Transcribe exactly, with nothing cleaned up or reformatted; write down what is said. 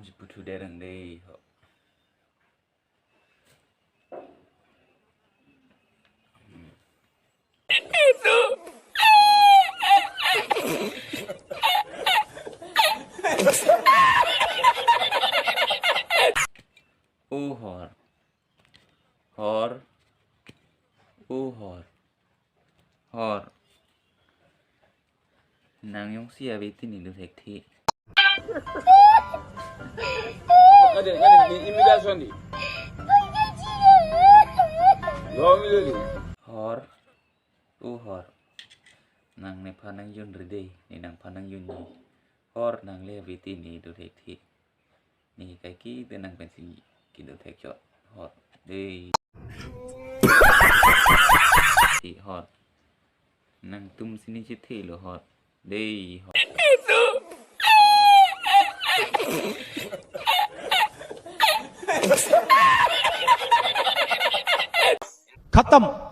Jiputhu derang dei ho. O hor. Hor. O hor. Hor. Nang jongsi ave tini do thekthe. Ade, ade, ni imida sondi. Lo mi lo di. Hor. O hor. Nang nephan nangjunri dei, ne nangphan nangjunji. Hor, nang le ave tini do thekthe. Ne kaike te nang pensi kedo thek chot. Hor. Dei. Ti hor. Nangtum si ne chethe lo hor. Dei hor. Khatam.